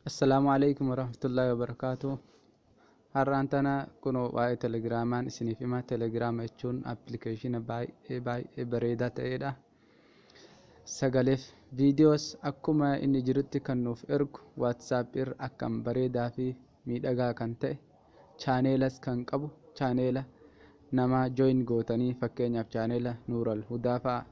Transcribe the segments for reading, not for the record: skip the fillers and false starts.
Assalaamu Aleeykum Warahmatullaahi Wabarakaatuh. Har'aan tana kunoo waa'ee telegiraamaan isiniif hima. Telegiraama jechuun appilikeeshina baay'ee baay'ee bareedaa ta'edha. Sagaleef viidiyoos akkuma inni jirutti kan nuuf ergu, WhatsApp irra akkam bareedaa fi miidhagaa kan ta'e, chaaneelas kan qabu, chaaneela namaa join gootanii, fakkeenyaaf chaaneela Nuural Hudaa fa'a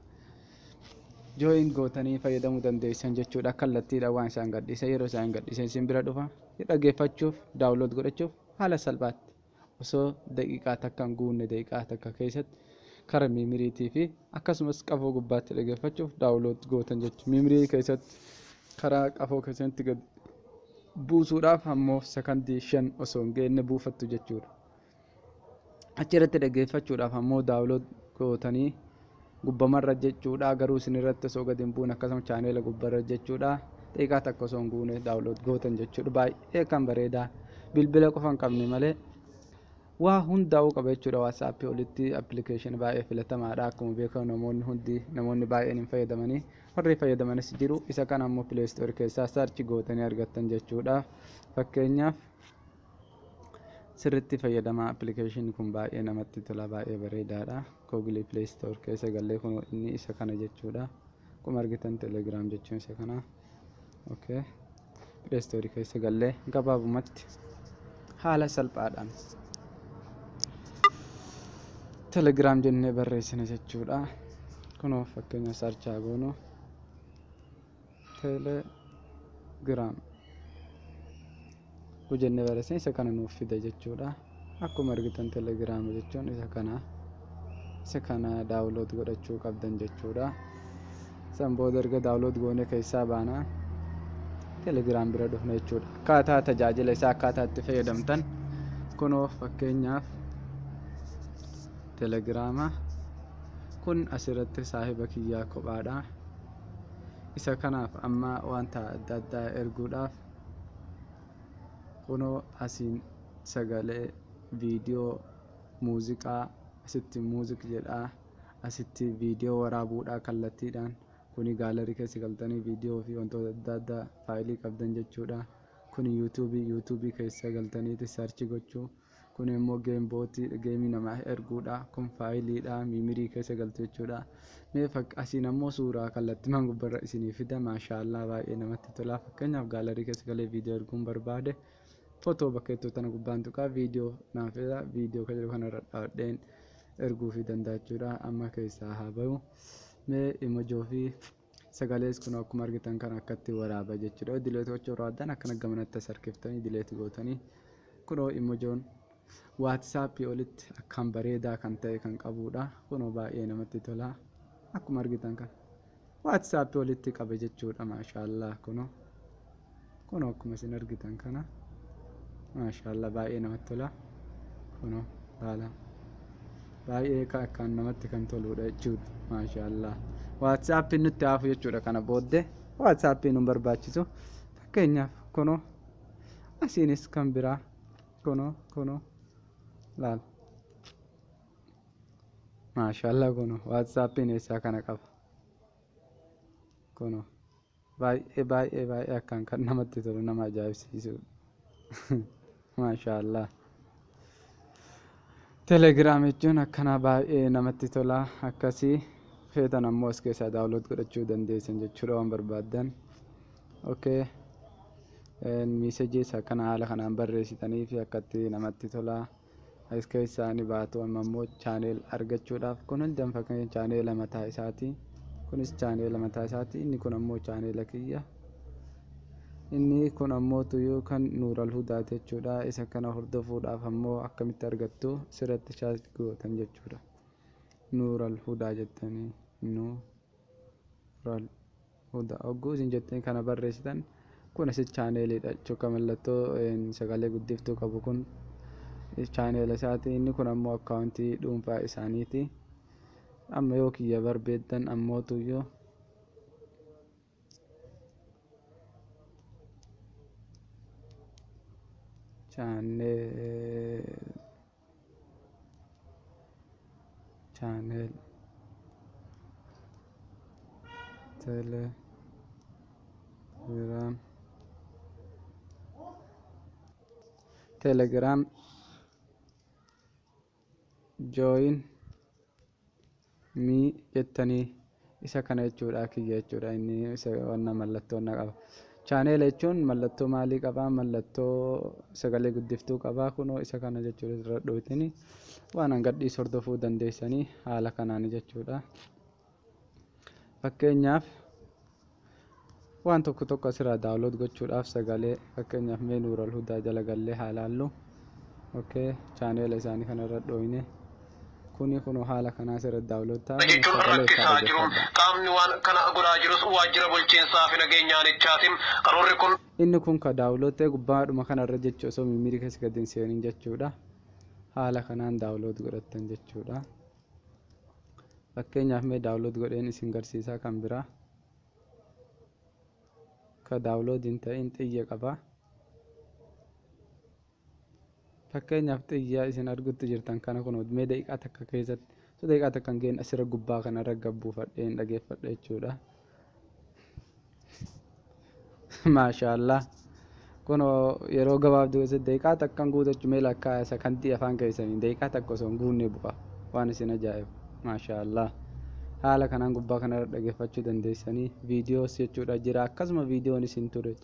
join gootanii fayyadamuu dandeessan jechuudha. Kallattiidhaan waan isaan gadhiisan, yeroo isaan gadhiisan isin bira dhufa. Dhaggeeffachuuf, download godhachuuf haala salphaatti osoo daqiiqaa takka hin guunne, daqiiqaa takka keessatti karaa miimiriitii fi akkasumas qafoo gubbaatti dhaggeeffachuuf download gootan jechuudha. Miimirii keessatti karaa qafoo keessatti gad buusuudhaaf ammoo sakandii 5 osoo hin geenne buufattu jechuudha. Achirratti dhaggeeffachuudhaaf ammoo download gootanii gubbamarra jechuudha. Garuu isin irratti osoo gadi hin buune, akkasuma chaaneela gubbarra jechuudha. Daqiiqaa takka osoo hin guune download gootan jechuudha. Baay'ee kan bareedaa, bilbila qofa hin qabne malee waa hundaa'uu qaba jechuudha. WhatsApp olitti appilikeeshinii baay'ee filatamaadha. Akkuma beekamu namoonni hundi, namoonni baay'een hin fayyadamanii, warri fayyadamanis jiru. Isa kana ammoo Play Store keessaa search gootanii argattan jechuudha. Fakkeenyaaf sirriitti fayyadamaa, appilikeeshinii kun baay'ee namatti tola, baay'ee bareedaadha. Google Play Store keessa gallee kun inni isa kana jechuudha. Akkuma argitan Telegram jechuun isa kana. Okay. Play Store keessa gallee gabaabumatti haala salphaadhaan Telegram jennee barreessina jechuudha. Kunoo fakkeenya search haa goonu. Telegram jennee barreessina, isa kana nuuf fida jechuudha. Akkuma argitan Telegram jechuun isa kana. Isa kana download godhachuu qabdan jechuudha. San booda erga download goone keessaa baanaa Telegram bira dhufna jechuudha. Akkaataa tajaajila isaa, akkaataa itti fayyadamtan kunoo fakkeenyaaf Telegiraama kun asirratti saahiba kiyyaa kophaadha. Isa kanaaf amma wanta adda addaa erguudhaaf kunoo asiin sagalee, viidiyoo, muuziqaa, asitti music jedha, asitti viidiyoo waraabuudha kallattiidhaan. Kuni gallery keessa galtanii viidiyoo fi wantoota adda addaa faayilii qabdan jechuudha. Kuni yuutuubii, yuutuubii keessa galtaniiti search gochuu. Kun immoo game bootii, geemii namaa erguudha. Kun faayiliidha, miimirii keessa galtu jechuudha. Mee asiin ammoo suuraa kallattimaan gubbarra isinii fida. Maashaallaa, baay'ee namatti tola. Fakkeenyaaf gallery keessa galee viidiyoo erguun barbaade, footoo bakka ittoo tana gubbaan tuqaa, viidiyoo naaf fida. Viidiyoo kan jedhu kanarra dhaabdheen erguufii danda'a jechuudha. Amma keessaa haa bahu. Mee imojoo fi sagalees kun akkuma argitan kan akkatti waraaba jechuudha. Delete gochuu barbaadan akkana gamanatti as harkiftanii delete gootanii. Kunoo imojoon WhatsAppii olitti akkaan bareedaa kan ta'e kan qabudha. Kunoo baay'ee namatti tola. Akkuma argitan kan WhatsAppii olitti qaba jechuudha. Maashaallaa, kunoo akkuma isin argitan kana, maashaallaa, baay'ee namatti tola. Kunoo laala, baay'ee akkaan namatti kan toludha jechuudha. Maashaallaa, WhatsAppiin nutti hafu jechuudha. Kana booddee WhatsAppiin nu barbaachisu. Fakkeenyaaf kunoo asiinis kan biraa kunoo laala. Maashaallaa, kunoo WhatsAppiin eessaa kana qaba. Kunoo baay'ee baay'ee baay'ee akkaan kan namatti tolu, nama ajaa'ibsiisudha. Maashaallaa. Telegiraam jechuun akkana baay'ee namatti tola. Akkasii feetan ammoo as keessaa download godhachuu dandeessan jechuudha waan barbaaddan. Okay. Messages akkana haala kanaan barreessitanii fi akkatti namatti tola. As keessaa ni baatu. Amma immoo channel argachuudhaaf kun hundi fakkeenya chaaneela mataa isaati. Kunis chaaneela mataa isaati. Inni kun ammoo chaaneela kiyya. Inni kun ammoo tuyyuu kan Nuural Hudaati jechuudha. Isa kana hordofuudhaaf ammoo akkamitti argattu? Sirratti search gootan jechuudha. Nuural Hudaa jettanii, Nuural Hudaa hogguu isin jettanii kana barreessitan, kun asitti chaaneeliidha jechuudha. Mallattoo sagalee guddiftuu qabu kun chaaneela isaati. Inni kun ammoo akkaawuntii dhuunfaa isaaniiti. Amma yoo kiyya barbeeddan ammoo tuyyuu channel Telegram. Telegram join me jettanii isa kana jechuudha, kiyya jechuudha. Inni isa wanna mallattoo na qaba. Channel jechuun mallattoo maalii qabaa? Mallattoo sagalee guddiftuu qabaa. Kunoo isa kana jechuudha. Irra dhoytanii waan hangadhiis hordofuu dandeessanii haala kanaan jechuudha. Fakkeenyaaf, waan tokko tokko asirraa download gochuudhaaf sagalee, fakkeenyaaf, mee Nuural Hudaa jala gallee haa laallu. Okay, channel isaanii kanarra dhoyne. Kuni kunoo haala kanaa asirra download ta'a. Jechuun sagalee isaa rakkisaa jiru. Dhaggeeffadha. Qaamni waan kana godhaa jirus waajjira bulchiinsaa fi nageenyaanichaati. Karoorri kun Inni kun ka download ta'e gubbaadhuma kanarra jechuu, osoo memory keessa gadi hin seenin jechuudha. Haala kanaan download godhattan jechuudha. Fakkeenyaaf, mee download godheen isin garsiisaa. Kan biraa ka download hin ta'in xiyya qaba. Fakkeenyaaf, xiyya isin argutti jirtan kana kun mee daqiiqaa takka keessatti, so daqiiqaa takka hin geenye, asirra gubbaa kanarra gabbuufadheen dhageeffadhe jechuudha. Maashaallah, kunoo yeroo gabaabduu keessatti daqiiqaa takka hin guutachuu, mee lakkaa sakandii afaan keessanii, daqiiqaa takka osoo hin guunne bu'a. Waan isin ajaa'ibu, maashaallah, haala kanaan gubbaa kanarra dhageeffachuu dandeessanii. Viidiyoos jechuudha jira. Akkasuma viidiyoon isin ture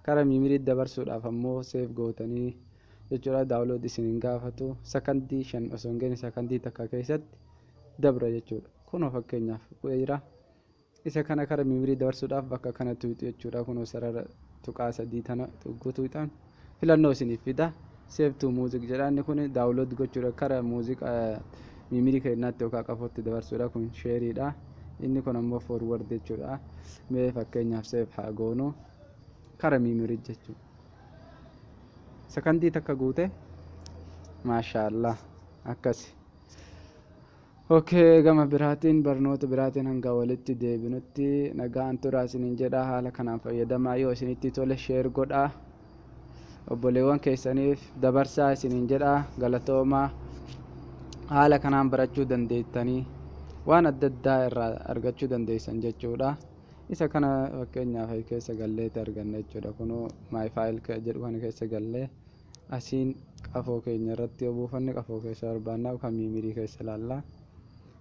kara memory dabarsuudhaaf ammoo save gootanii jechuudha. Download isin hin gaafatu. Sakandii 5 osoo hin geenye, sakandii takka keessatti dabra jechuudha. Kunoo fakkeenyaaf bu'ee jira. Isa kana kara memory dabarsuudhaaf bakka kana tuqxu jechuudha. Kunoo sarara tuqaa sadii tana tuquu tuqxan filannoo isiniif fida. Save to music jedha. Inni kun download gochuudha, kara muuziqaa memory keenyaatti yookaan qafootti dabarsuudha. Kun share iidha. Inni kun ammoo forward jechuudha. Mee fakkeenyaaf save haa goonu kara memory jechuudha. Sakandii takka guute, maashaallah, akkasi. Okay, gama biraatiin barnoota biraatiin hanga walitti deebinutti nagaan turaa isiniin jedha. Haala kanaan fayyadamaa. Yoo isinitti tole share godhaa, obboleewwan keessaniif dabarsaa isiniin jedha. Galatoomaa. Haala kanaan barachuu dandeettanii waan adda addaa irraa argachuu dandeessan jechuudha. Isa kana fakkeenyaaf keessa galleeti arganna jechuudha. Kunoo my file jedhu kana keessa gallee asiin qafoo keenya irratti yoo buufanne, qafoo keessa barbaannaa kan memory keessa ilaallaa.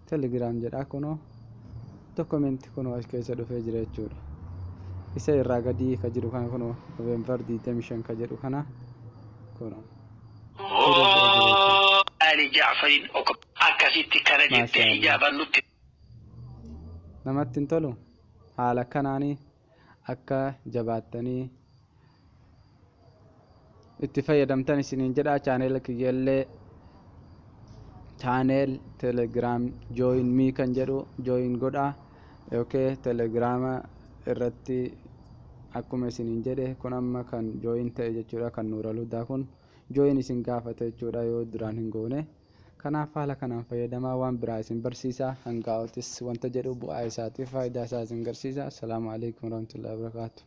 Telegram jedha. Kunoo document kunoo as keessa dhufee jira jechuudha. Isa irraa gadii ka jiru kana, kunoo November 25 ka jedhu kana kunoo. Ali Jaafarin akkasitti kana jettee Maashaallah. hijaaban nutti Namatti hin tolu. Haala kanaanii akka jabaattanii itti fayyadamtan isiniin jedha. Channel kiyyallee channel Telegram join me kan jedhu join godha. Yookiin Telegrama irratti akkuma isiniin jedhe, kun amma kan join ta'e jechuudha. Kan Nuural Hudaa kun join isin gaafata jechuudha yoo duraan hin goone. Kanaaf haala kanaan fayyadamaa. Waan biraa isin barsiisa. Hangaa'otis wanta jedhu bu'aa isaatiif faayidaa isaa isin garsiisa. Assalaamu alaikum warahmatullahi wabarakaatu.